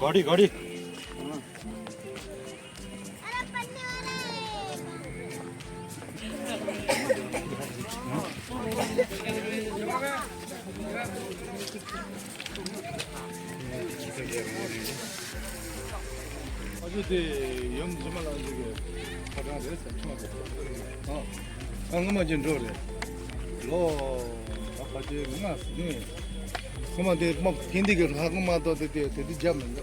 घडी घडी 어제 영 정말 안 되게 가다가 됐어. 방금만 좀 줘래. 로 아까지 누나 네. 그만데 뭐 빈디게 하고만 더 되게 잡는 거.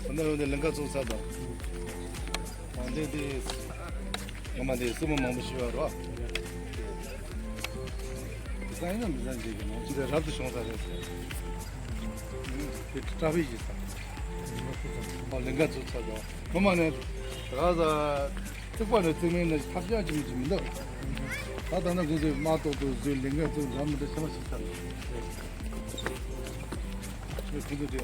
오늘 랭가 좀 사다. 안데데 그만데 숨은 마음 쉬어라. 사이는 무슨 얘기 뭐 진짜 잡도 정사됐어. 트라비지. 랭가 좀 사다. 그만에 가서 특별히 뜨면은 탑자지 좀 더. 가다는 그저 마토도 저 랭가 좀 잡는 데 సమస్య 그거죠.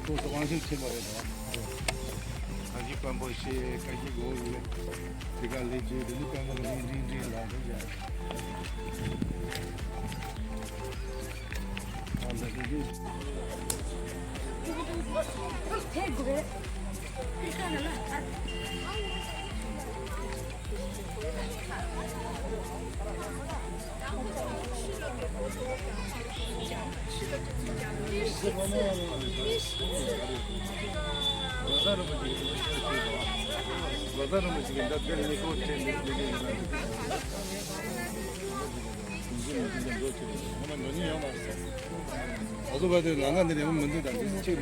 또 완전 채버려서 가지 관보시 가지고 제가 레지 되니까 뭐 인지 나오죠. 어서 봐도 나간데 내면 먼저 안 지금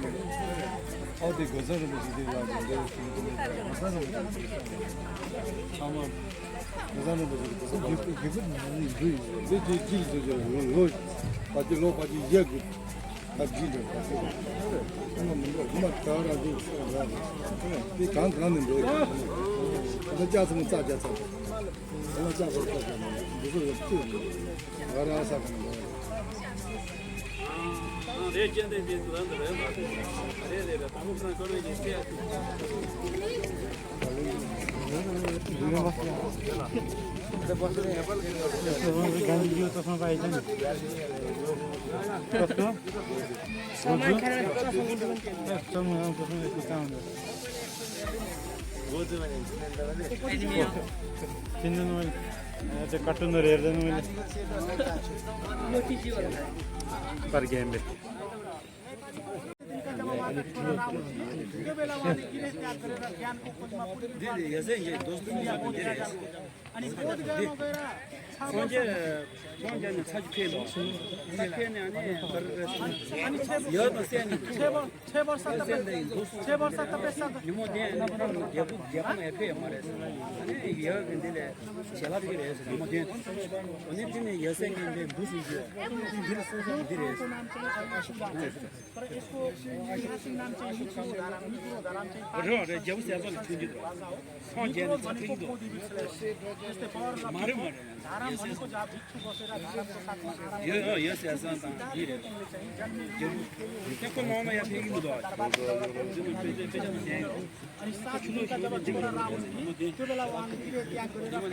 어디 거서는 뭐지 내가 아마 거서는 뭐지 계속 이제 이야기 아지죠. 그만 따라가지고 이 강하는데 나 자서는 짜자서 나 자서 짜잖아. 무슨 없지. 알아서 하는 거. 네, 이제 들어간다. 네, 아무거나 거는 이제 해야지. 먼저는 사주피해도 사주피해는 안에 여러 세니 세벌 쌌다 뺐다 이모데 예쁜 에페 말해서 아니 여 근데 제라비를 해서 이모데 오늘쯤에 여생인데 무슨 이게 이들 소소 이들에서 그래 제우스에서 준비도 선제는 사태도 말을 yes 이래 태권 마음에 얘기도 अनि साथ का जब छोरा राहुल त्यो बेला उहाँले त्यो त्याग गरेर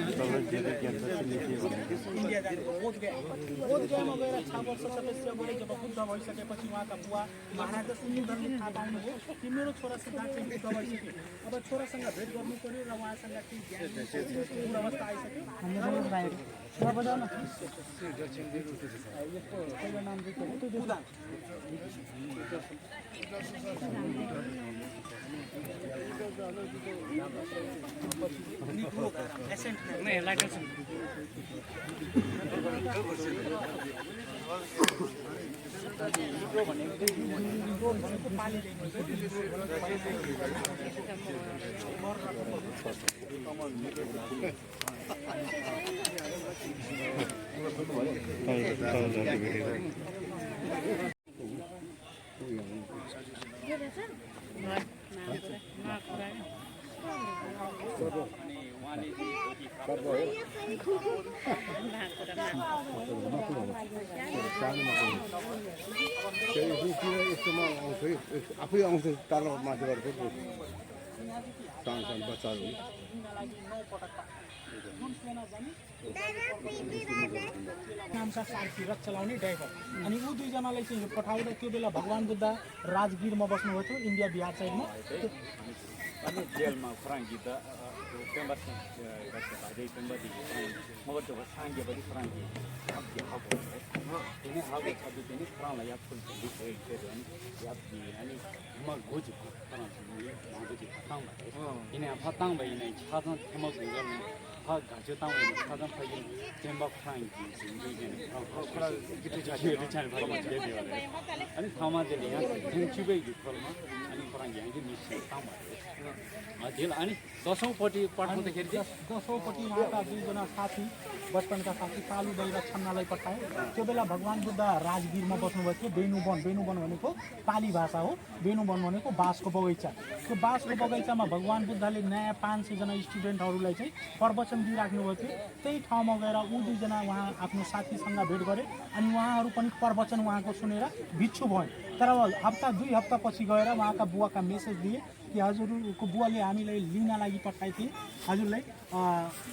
इन्डिया जाने बोधगयामा गएर 6 वर्ष सदस्य भए जब बुद्ध भइसकेपछि उहाँका बुवा महाराज सुन्दरले थाहा पाउनुभयो कि मेरो छोरा सिद्धार्थ चाहिँ बुद्ध भइसक्यो अब छोरासँग भेट गर्नु पर्यो र उहाँसँग केही ज्ञान अवस्था आइसक्यो हाम्रो बाहिर बजाउन यसको पहिलो नाम चाहिँ के हो उदान नहीं लाइटर से आफै आउँछ ताल माथि गरेको टाङ बच्चाहरू नामका सारथी रथ चलाउने ड्राइभर अनि ऊ दुईजनालाई चाहिँ पठाउँदा त्यो बेला भगवान बुद्ध राजगिरमा बस्नुभएको थियो इन्डिया बिहार साइडमा अनि जेलमा फ्राङ्की त टेम्बर भाइ टेम्बर मगर त्यो साङ्गे पनि फ्राङ्की तिनी हाबे छदु तिनी फ्राला या फुल दिखे अनि यापी अनि म गोज फ्रान्स गोज फताङ भए तिनी फताङ भए नै छाजन थमक गन फ गाजो ताङ छाजन फैल टेम्बर फ्राङ्की जिन्दगी खरा गिटे जागे रिचाल भरमा दिए अनि ठाउँमा दिने यहाँ छिबै फलमा अनि फ्राङ्की अनि मिस ताङ भए अनि 10औं पट्टि पठाउँदाखेरि चाहिँ 10औं पट्टि उहाँका दुईजना साथी बचपनका साथी कालु दाइ र छन्नालाई पठाए त्यो बेला भगवान बुद्ध राजगिरमा बस्नुभएको थियो बेनुवन भनेको पाली भाषा हो बेनुवन भनेको बाँसको बगैँचा त्यो बाँसको बगैँचामा भगवान बुद्धले नयाँ 500 जना स्टुडेन्टहरूलाई चाहिँ प्रवचन दिइराख्नु भएको थियो त्यही ठाउँमा गएर ऊ दुईजना उहाँ आफ्नो साथीसँग भेट गरे अनि उहाँहरू पनि प्रवचन उहाँको सुनेर भिक्षु भए तर हप्ता 2 हप्ता पछि गएर उहाँका बुवाका मेसेज दिए कि हजुरको बुवाले हामीलाई लिन लागि पठाएको थिए हजुरलाई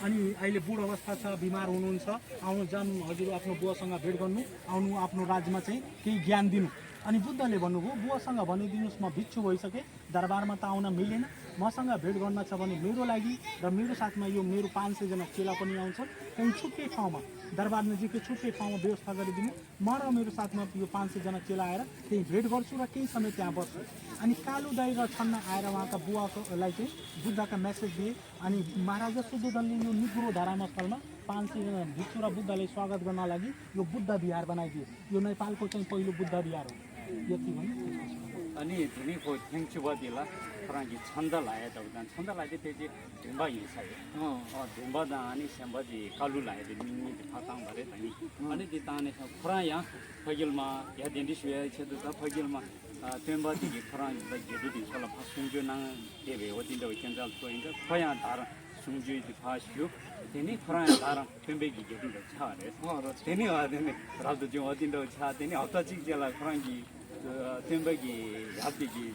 अनि अहिले बुढो अवस्था छ बिमार हुनुहुन्छ आउनु जानु हजुर आफ्नो बुवासँग भेट गर्नु आउनु आफ्नो राज्यमा चाहिँ केही ज्ञान दिनु अनि बुद्धले भन्नुभयो बुवासँग भनिदिनुहोस् म भिक्षु भइसकेँ दरबारमा त आउन मिलेन मसँग भेट गर्न छ भने मेरो लागि र मेरो साथमा यो मेरो 500 जना चेला पनि आउँछ कहीँ छुट्टै ठाउँमा दरबार नजिकै छुट्टै ठाउँमा व्यवस्था गरिदिनु म र मेरो साथमा यो 500 जना चेला आएर त्यही भेट गर्छु र केही समय त्यहाँ बस्छु अनि कालु दाइ र छन्ना आएर उहाँका बुवाकोलाई चाहिँ बुद्धका मेसेज दिए अनि महाराजा सुदोधनले यो निग्रो धरामस्थलमा 500 जना भिक्षु र बुद्धले स्वागत गर्न लागि यो बुद्ध विहार बनाइदिए यो नेपालको चाहिँ पहिलो बुद्ध विहार हो यति भने अनि तिनीको थ्याङ्क्युबदिला फ्राङ्की छन्द लाए त छन्द लाए त्यो चाहिँ ढुम्बा हिँड्छ ढुम्बा दा अनि सेम्बाजी कालु लाए मिनी फाताङ भरे अनि त्यो ताने फ्रा यहाँ फगिलमा या देन्डी सुया छ त फगिलमा तेम्बाजी फ्राङ जेदु दिसला फासुङजो ना देबे हो दिन्दो केन्जल सोइन्छ फया धार सुङजो फास्यो तिनी फ्रा धार तेम्बेगी जेदु छ रे तिनी आदिने राजु जो दिन्दो छ तिनी हप्ता चिक जेला फ्राङ्की तेम्बेगी हातीगी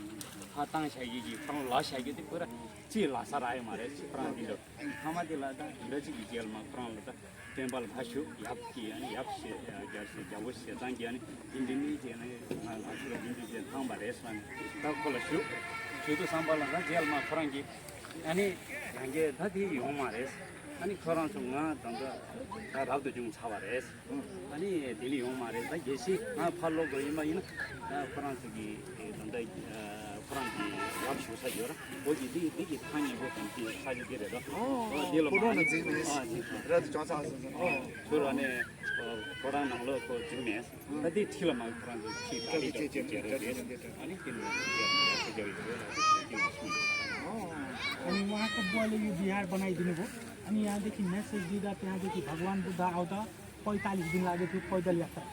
फाताङ छैगी फ्राङ ला छैगी त्यो पुरा ची लासर आयो मारे फ्राङ दिन्दो खामा दिला त हिरोजी जेलमा फ्राङ त टेम्बल भाष्यो यापकी अनि यापसे जर्सी जावस्य जांगी अनि दिनदिनी जेने भाष्यो दिनदिनी जे थाङ भरे यसमा तकलस्यो छुतो सम्बल र जेलमा फ्राङ्की अनि भाङ्गे धति हो मारे अनि खराउँसँग दन्द राउदो जुङ छ भरे अनि दिली हो मारे त गेसी फल्लो गइमा हैन फ्रान्सकी दन्द फ्राङ्की यापसो छ यो र ओजी दिदी खानी हो कि साजी गरेर दिलो पुरानो जिनिस र चचा सुरु अनि पढा नलोको जुनेस त्यति ठिलोमा फ्रान्स अनि अनि उहाँको बुवाले यो बिहार बनाइदिनु भयो अनि यहाँदेखि मेसेज दिँदा त्यहाँदेखि भगवान बुद्ध आउँदा 45 दिन लागेको थियो पैदल यात्रा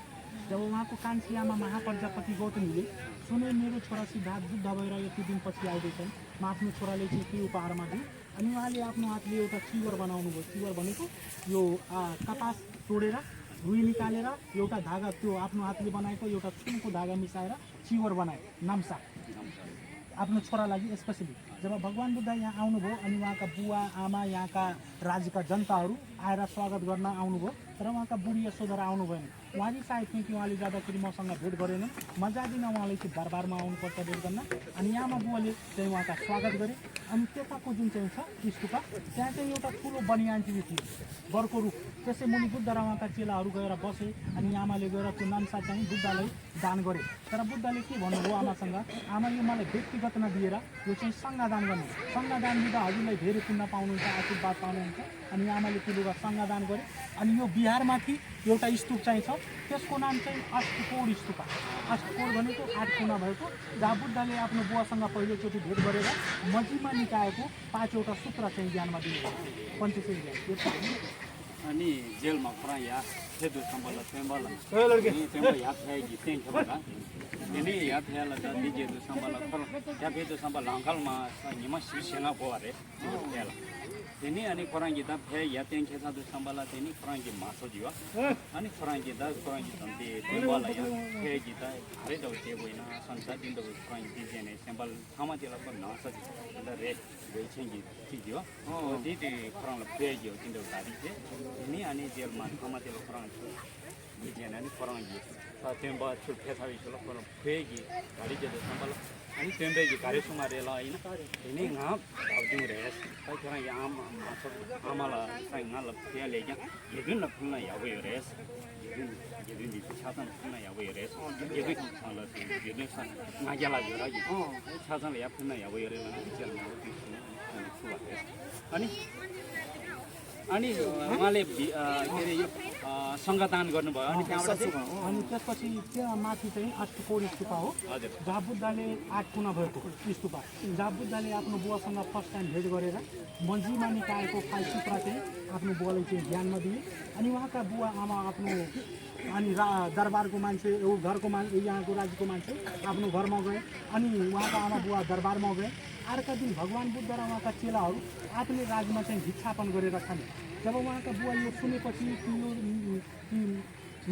जब उहाँको कान्छी आमा महाप्रजापति गौतमीले सुने मेरो छोरा सिद्धार्थ बुद्ध भएर यति दिनपछि आउँदैछन् म आफ्नो छोराले चाहिँ के उपहारमा दिएँ अनि उहाँले आफ्नो हातले एउटा चिवर बनाउनु भयो चिवर भनेको यो कपास तोडेर रुई निकालेर एउटा धागा त्यो आफ्नो हातले बनाएको एउटा सुनको धागा मिसाएर चिवर बनाए नाम्सा आफ्नो छोरा लागि स्पेसली जब भगवान बुद्ध यहाँ आउनुभयो अनि उहाँका बुवा आमा यहाँका राज्यका जनताहरू आएर स्वागत गर्न आउनुभयो तर उहाँका बुढी यशोधरा आउनु भएन उहाँले सायद कि उहाँले जाँदाखेरि मसँग भेट गरेन मजा दिन उहाँले चाहिँ दरबारमा आउनुपर्छ भेट गर्न अनि यहाँमा बुवाले चाहिँ उहाँका स्वागत गरे अनि त्यताको जुन चाहिँ छ स्तूपा त्यहाँ चाहिँ एउटा ठुलो बनियान्टी थियो बर्को रुख त्यसै मुनि बुद्ध र उहाँका चेलाहरू गएर बसे अनि आमाले गएर त्यो नाम्सा चाहिँ बुद्धलाई दान गरे तर बुद्धले के भन्नुभयो आमासँग आमा यो मलाई व्यक्तिगत नदिएर यो चाहिँ सङ्घदान गर्नु सङ्घदान दिँदा हजुरलाई धेरै पुण्य पाउनुहुन्छ आशीर्वाद पाउनुहुन्छ अनि आमाले त्यो लुगा सङ्घदान गरे अनि यो बिहारमाथि एउटा स्तूप चाहिँ छ त्यसको नाम चाहिँ अष्टकोण स्तूपा अष्टकोण भनेको 8 कुना भएको जहाँ बुद्धले आफ्नो बुवासँग पहिलोचोटि भेट गरेर मजीमा निकाएको 5 वटा सूत्र चाहिँ ज्ञानमा दिनुभयो पञ्चशील ज्ञान अनि जेलमा फ्रा या सेदु सम्बल टेम्बल या थाएगी तेंखबला नि या थाला त दिजेदु सम्बल खर या बेदु सम्बल लंगलमा निमा शिसेना बोरे तेला Ini ani korangi da phe yaten khesa du sambala teni korangi maso jiwa ani korangi da korangi tamte tembala ya phe ji da are da te boina sansa din da korangi ji jene sambal thama de la ko na sa da re we chengi ji jiwa o di de korang la phe ji din da da ri je ini ani jel ma thama de la korang ji jene ani korangi sa temba chul phe sa wi chula ko phe ji da ri je da sambala ani tembe ji kare sumare la ina ini ngap dau re sai kara ya amala sai ngala phe le ja yedun na phuna ya we re yedun di chasan phuna ya we re yedun ki chala yedun sa ngajala jora ji chasan le ya phuna ya we re na jel na ti suwa ani अनि उहाँले के अरे यो सङ्गदान गर्नुभयो अनि त्यहाँबाट अनि त्यसपछि त्यहाँ माथि चाहिँ अष्टकोण स्तूपा हो जहाँ बुद्धले 8 कुना भएको स्तूपा जहाँ बुद्धले आफ्नो बुवासँग फर्स्ट टाइम भेट गरेर मन्जीमा निकालेको फाइसुत्रा चाहिँ आफ्नो बुवालाई चाहिँ ज्ञानमा दिए अनि उहाँका बुवा आमा आफ्नो अनि दरबारको मान्छे घरको मान्छे यहाँको राज्यको मान्छे आफ्नो घरमा गए अनि उहाँका आमा बुवा दरबारमा गए अर्का दिन भगवान बुद्ध र उहाँका चेलाहरू आफूले राज्यमा चाहिँ भिक्षापन गरेर खाने जब उहाँका बुवा यो सुनेपछि कि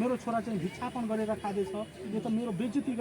मेरो छोरा चाहिँ भिक्षापन गरेर खाँदैछ यो त मेरो बेइज्जती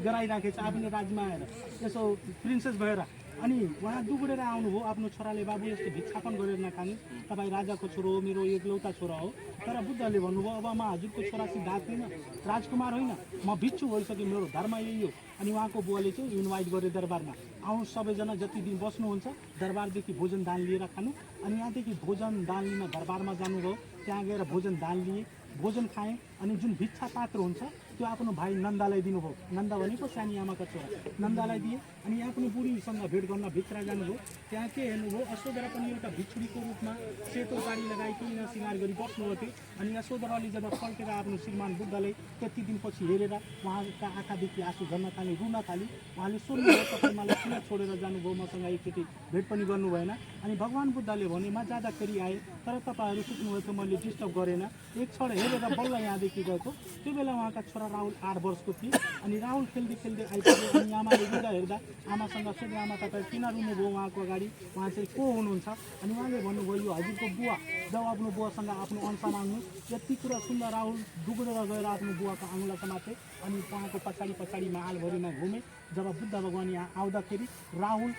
गराइराखेको छ आफूले राज्यमा आएर यसो प्रिन्सेस भएर अनि उहाँ दुगुडेर आउनुभयो आफ्नो छोराले बाबु यस्तो भिक्षापन गरेर नखाने तपाईँ राजाको छोरो हो मेरो एकलौता छोरा हो तर बुद्धले भन्नुभयो अब म हजुरको छोरा सिद्धार्थ होइन राजकुमार होइन म भिक्षु भइसकेँ मेरो धर्म यही हो अनि उहाँको बुवाले चाहिँ इन्भाइट गरे दरबारमा आउनु सबैजना जति दिन बस्नुहुन्छ दरबारदेखि भोजन दान लिएर खानु अनि यहाँदेखि भोजन दान लिन दरबारमा जानुभयो त्यहाँ गएर भोजन दान लिए भोजन खाएँ अनि जुन भिक्षा पात्र हुन्छ त्यो आफ्नो भाइ नन्दालाई दिनुभयो नन्दा भनेको सानी आमाका छोरा नन्दालाई दिए अनि आफ्नो बुढीसँग भेट गर्न भित्र जानुभयो त्यहाँ के हेर्नुभयो यशोधरा पनि एउटा भिक्षुरीको रूपमा सेतो साडी लगाइकन सिँगार गरी बस्नुभएको थियो अनि यशोधराले जब फर्केर आफ्नो श्रीमान बुद्धले त्यति दिनपछि हेरेर उहाँका आँखादेखि आँसु झर्न थाले रुन थाली उहाँले सोध्नुभयो तपाईँ मलाई किन छोडेर जानुभयो मसँग एकचोटि भेट पनि गर्नु भएन अनि भगवान बुद्धले भने म जाँदाखेरि आएँ तर तपाईँहरू सुत्नुभएको थियो मैले डिस्टर्ब गरेन एक क्षण हेरेर बल्ल यहाँदेखि गएको त्यो बेला उहाँका छोरा राहुल 8 वर्षको थिए अनि राहुल खेल्दै खेल्दै आइपुग्यो अनि आमाले हेर्दा आमासँग सोधे आमा तपाईँ किन रुनुभयो उहाँको अगाडि उहाँ चाहिँ को हुनुहुन्छ अनि उहाँले भन्नुभयो यो हजुरको बुवा जब आफ्नो बुवासँग आफ्नो अंश माग्नु यति कुरा सुन्दा राहुल डुगुरेर गएर आफ्नो बुवाको आङ्गुला समाते अनि उहाँको पछाडि महालभरिमा घुमे जब बुद्ध भगवान यहाँ आउँदाखेरि राहुल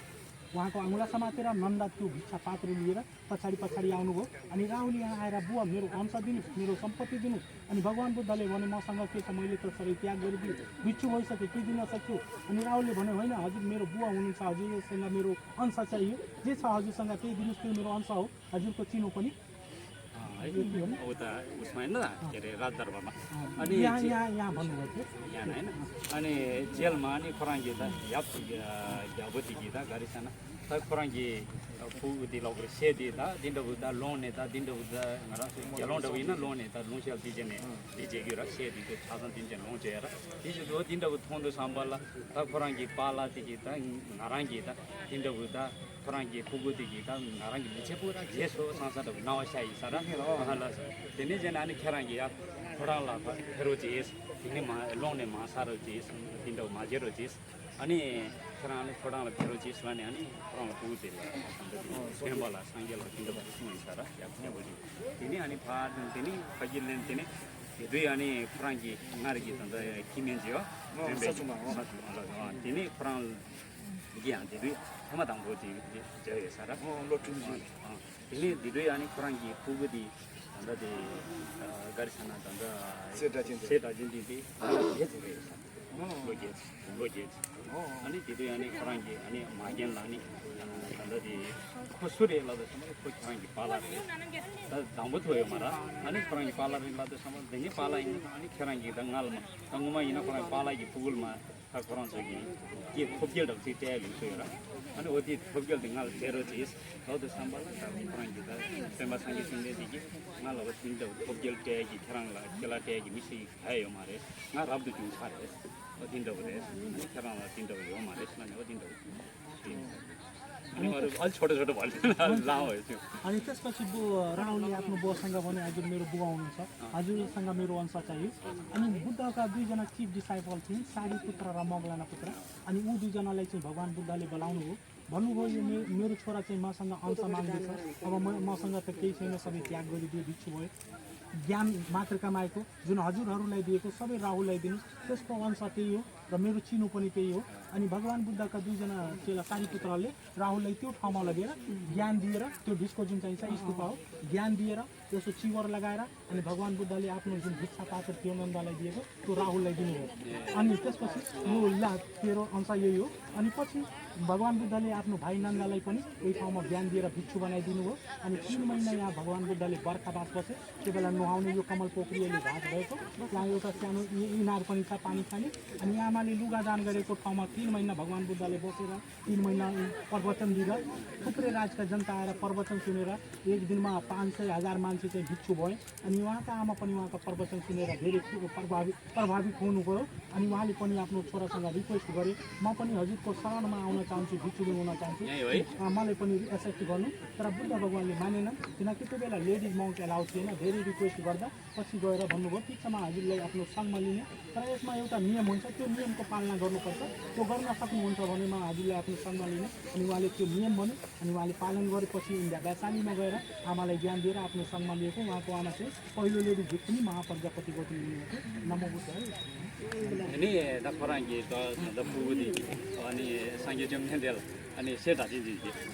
उहाँको आङ्गुला समातेर नन्दा त्यो भिक्षा पात्र लिएर पछाडि आउनुभयो अनि राहुल यहाँ आएर बुवा मेरो अंश दिनु मेरो सम्पत्ति दिनु अनि भगवान बुद्धले भने मसँग के छ मैले त सबै त्याग गरिदिएँ भिक्षु भइसकेँ के दिन सक्छु अनि राहुलले भने होइन हजुर मेरो बुवा हुनुहुन्छ हजुरसँग मेरो अंश चाहियो जे छ हजुरसँग त्यही दिनुहोस् त्यो मेरो अंश हो हजुरको चिनो पनि उता उसमा होइन के अरे राजदरबारमा अनि यहाँ भन्नुभएको थियो यहाँ होइन अनि जेलमा अनि खोराङ्गी त याबती गीता गरिसन त खोराङ्गी फुदी लग्रे सेदी त दिन्डबुदा लोने त दिन्डबुदा गेलोन्ड होइन लोने त लुसेल दिजेने दिजेगिर सेदी त छासन दिन्छ लुचेर दिजु दो दिन्डबु थोन्दो सम्बला त खोराङ्गी पाला दिगी त नाराङ्गी त दिन्डबुदा खोराङ्गी फुगुदिगी त नाराङ्गी लिचे पुरा जेसो संसार नवसाई सारा हला दिने जना अनि खेराङ्गी या खोडाला फेरो जेस दिने लोने मासारो जेस दिन्डो माजेरो जेस अनि खेराले खोडाला फेरो जेस लाने अनि खोडाला पुगुदिला सेम्बला सांगेला दिन्डो सुन सारा या पनि बोली दिने अनि फाद दिने फजिलेन दिने दुई अनि खोराङ्गी नारगी त किमेन्जियो सचुमा दिने खोडाल ज्ञान दिदुई समाधान होती जय सारा लोटुजी ini didui ani korangi pugudi anda di garisana anda seda jindi di lojet ani didui ani korangi ani magen lani anda di khosure lada sama korangi pala ta dambut hoyo mara ani korangi pala lada sama dengi pala ini ani korangi dangal ma tanguma ina korangi pala gi pugul ma ta koran sagi ki khobjel dam ti tegi soira अनि ओति football ढंगाल तेरो चीज हो तो संभाल का franc दा सेमा संगे संगे दिगी नाल हो तिन दो फुटबल टेगी खरांगला केला टेगी मिसी खायो मारे ना रब दुकिन सारे ओ तिन दो दे अनि खरांगला तिन दो हो मारे सना ओ तिन दो अनि अरु अलि छोटो छोटो भल लाओ थियो अनि त्यसपछि राहुलले आफ्नो बुवासँग भने हजुर मेरो बुवा हुनुहुन्छ हजुरसँग मेरो अंश चाहियो अनि बुद्धका दुईजना चिफ डिसाइपल थिए सारी पुत्र र मगलाना पुत्र अनि ऊ दुईजनालाई चाहिँ भगवान बुद्धले बोलाउनु हो भन्नुभयो यो मेरो छोरा चाहिँ मसँग अंश माग्दैछ, अब मसँग त केही छैन, सबै त्याग गरिदियो, भिक्षु भयो। ज्ञान मात्र कमाएको जुन हजुरहरूलाई दिएको सबै राहुललाई दिनु, त्यसको अंश त्यही हो र मेरो चिनो पनि त्यही हो। अनि भगवान बुद्धका दुईजना चेला सारीपुत्रले राहुललाई त्यो ठाउँमा लगेर ज्ञान दिएर, त्यो ढिस्को जुन चाहिन्छ स्तूपा हो, ज्ञान दिएर त्यसको चिवर लगाएर अनि भगवान बुद्धले आफ्नो जुन भिक्षा पात्र थियो नन्दलाई दिएको त्यो राहुललाई दिनुभयो। अनि त्यसपछि यो तेरो अंश यही हो। अनि पछि भगवान बुद्धले आफ्नो भाइ नन्दलाई पनि यही ठाउँमा ज्ञान दिएर भिक्षु बनाइदिनु भयो। अनि 3 महिना यहाँ भगवान बुद्धले बर्खावास बसे, त्यो बेला नुहाउने यो कमल पोखरीले घाट भएको, त्यहाँ एउटा सानो इनार पनि छ पानी खाने। अनि आमाले लुगा दान गरेको ठाउँमा 3 महिना भगवान बुद्धले बसेर 3 महिना प्रवचन दिएर थुप्रै राज्यका जनता आएर प्रवचन सुनेर एक दिनमा 500,000 मान्छे चाहिँ भिक्षु भए। अनि उहाँका आमा पनि उहाँको प्रवचन सुनेर धेरै प्रभावित हुनुभयो। अनि उहाँले पनि आफ्नो छोरासँग रिक्वेस्ट गरे, म पनि हजुरको शरणमा आउन चाहन्छु, भिक्षु हुन चाहन्छु, मलाई पनि एक्सेप्ट गर्नु। तर बुद्ध भगवानले मानेनन्, किनकि त्यो बेला लेडिज मङ्क एलाउड थिएन। धेरै रिक्वेस्ट गर्दा पछि गएर भन्नुभयो ठिक छ, म हजुरलाई आफ्नो सङ्गमा लिने, तर यसमा एउटा नियम हुन्छ, त्यो नियमको पालना गर्नुपर्छ, त्यो गर्न सक्नुहुन्छ भने म हजुरलाई आफ्नो सङ्गमा लिने। अनि उहाँले त्यो नियम भन्यो। अनि उहाँले पालन गरेपछि इन्डिया वैशालीमा गएर आमालाई ज्ञान दिएर आफ्नो सङ्गमा लिएको। उहाँको आमा चाहिँ पहिलो लेडिज भिक्तिनी महाप्रजापति गौतम मुनिको नमो बुद्ध अनि दफराङ्गी त पुगुदी अनि सांगे जमथेन्देल अनि सेटाजी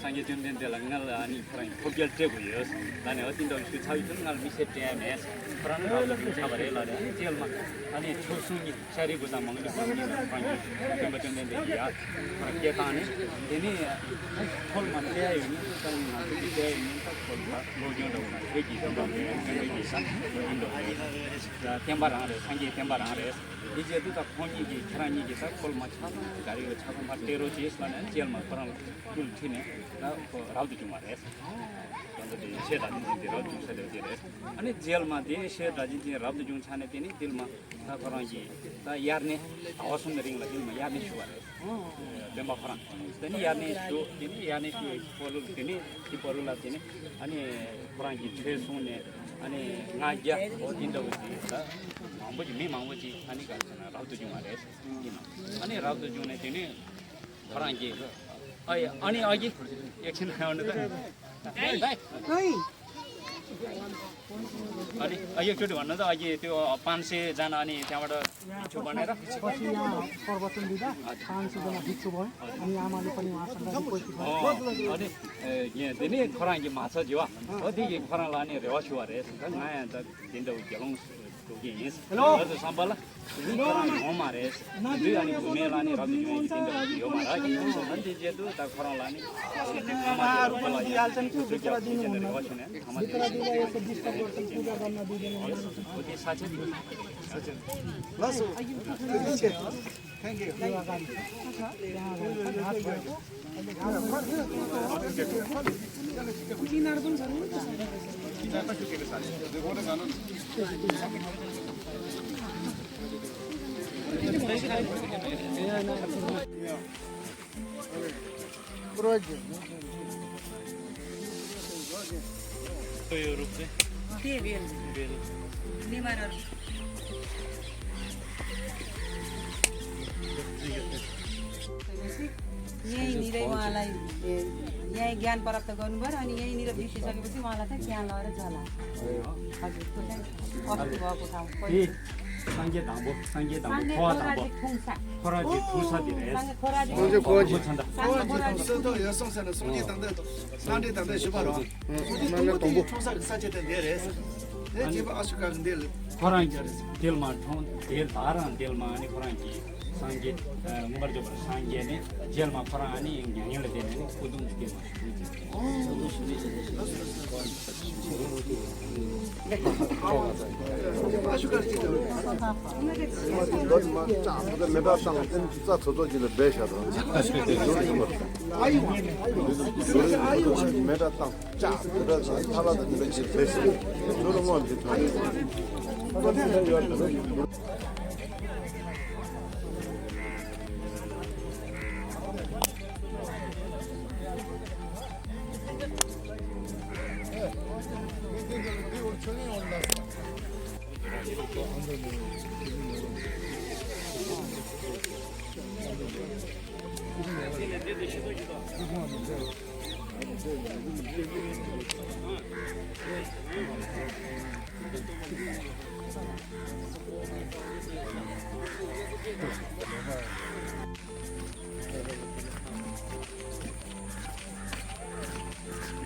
सांगे जमथेन्देल ngal ani frang khogyal te buyos dane atin do shu chawi tun ngal mise tem es frang ra chabare la ani jel ma ani chosungi chari buda mangli pangi frang jemthende ya frang ke tane deni khol man te ayu ni tan ma ti te ni ta khol ba lo jong do na ke ji do ke sa indo da tembar ha re sangi tembar ha re 이제 또 본이기 계란이기 다 콜마 차고 가리고 차고 막 때로 지스라는 제일만 그런 줄 치네 나 라우드 좀 말했어 근데 세다 진짜 라우드 좀 세다 되래 아니 제일만 돼 세다 진짜 라우드 좀 차네 되니 딜마 다 그런지 다 야르네 아워슨 링라 딜마 야르네 쇼아래 lemba faran tani yarne to ini yarne ki polu tini ki polula tini ani farangi thesune ani ngaja odinda uti da mamboji me mamboji ani ka sana rautu jumare ani rautu june tini farangi ai ani agi एकछिन खाउनु त है अनि एकचोटि भन्नु त अघि त्यो 500 जना अनि त्यहाँबाट भिक्षु बनेर पछि यहाँ प्रवचन दिँदा 500 जना भिक्षु भयो। अनि आमाले पनि उहाँसँग रिक्वेस्ट गर्यो। अनि यहाँ दिने खराङ्गी माछा जिवा अति खराङ लाने रेवा छुवा रे नयाँ त दिन्दा उकेलौँ togi is ada sambal ho mare du ani gume lani rabi dinda yo mara nanti je tu ta khorang lani haru पनि दिइहाल्छन् कि भित्र दिनु हुन्न भित्र दिँदा यसो डिस्टर्ब गर्छन् पूजा गर्न दिँदैन ओके साचे लसो थ्यांक यू किनार पनि छ नि किनार त के साले देखोले जानु यो रुप चाहिँ के बेल बेल निमारर यहीँनिर उहाँलाई यहीँ ज्ञान प्राप्त गर्नुभयो अनि यहीँनिर बिर्सिसकेपछि उहाँलाई चाहिँ ज्ञान लगाएर जाला हजुर त्यो चाहिँ अस्ति भएको ठाउँ 상계 담보 포화 담보 통사 포라지 투사디래 포라지 어제 고아지 포라지 서도 여성선은 소리 당대도 산대 당대 싶어라 나는 동부 총사 사제된 데래 내 집 아시가 근데 포라지 딜마 딜 바란 딜마 아니 포라지 상계 머저 상계네 젤마 포라니 양양을 되네 고등 주게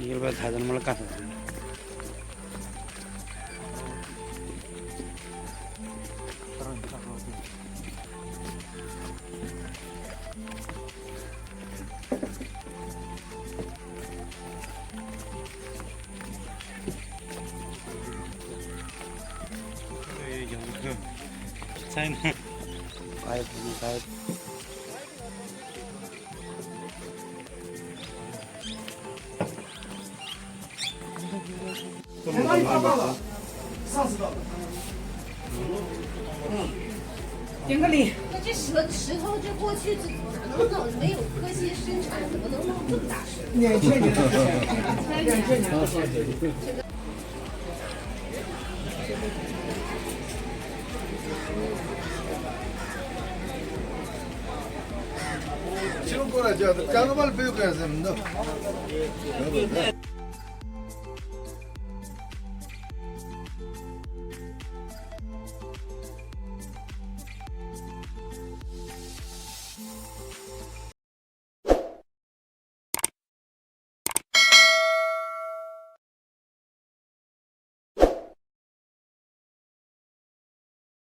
이거 다 되는 걸 까서. China. Five.那这石头这过去怎么能弄？没有科协生产，怎么能弄这么大石头？两千年。지금 거라 저 작은 말 배우고 해서 너.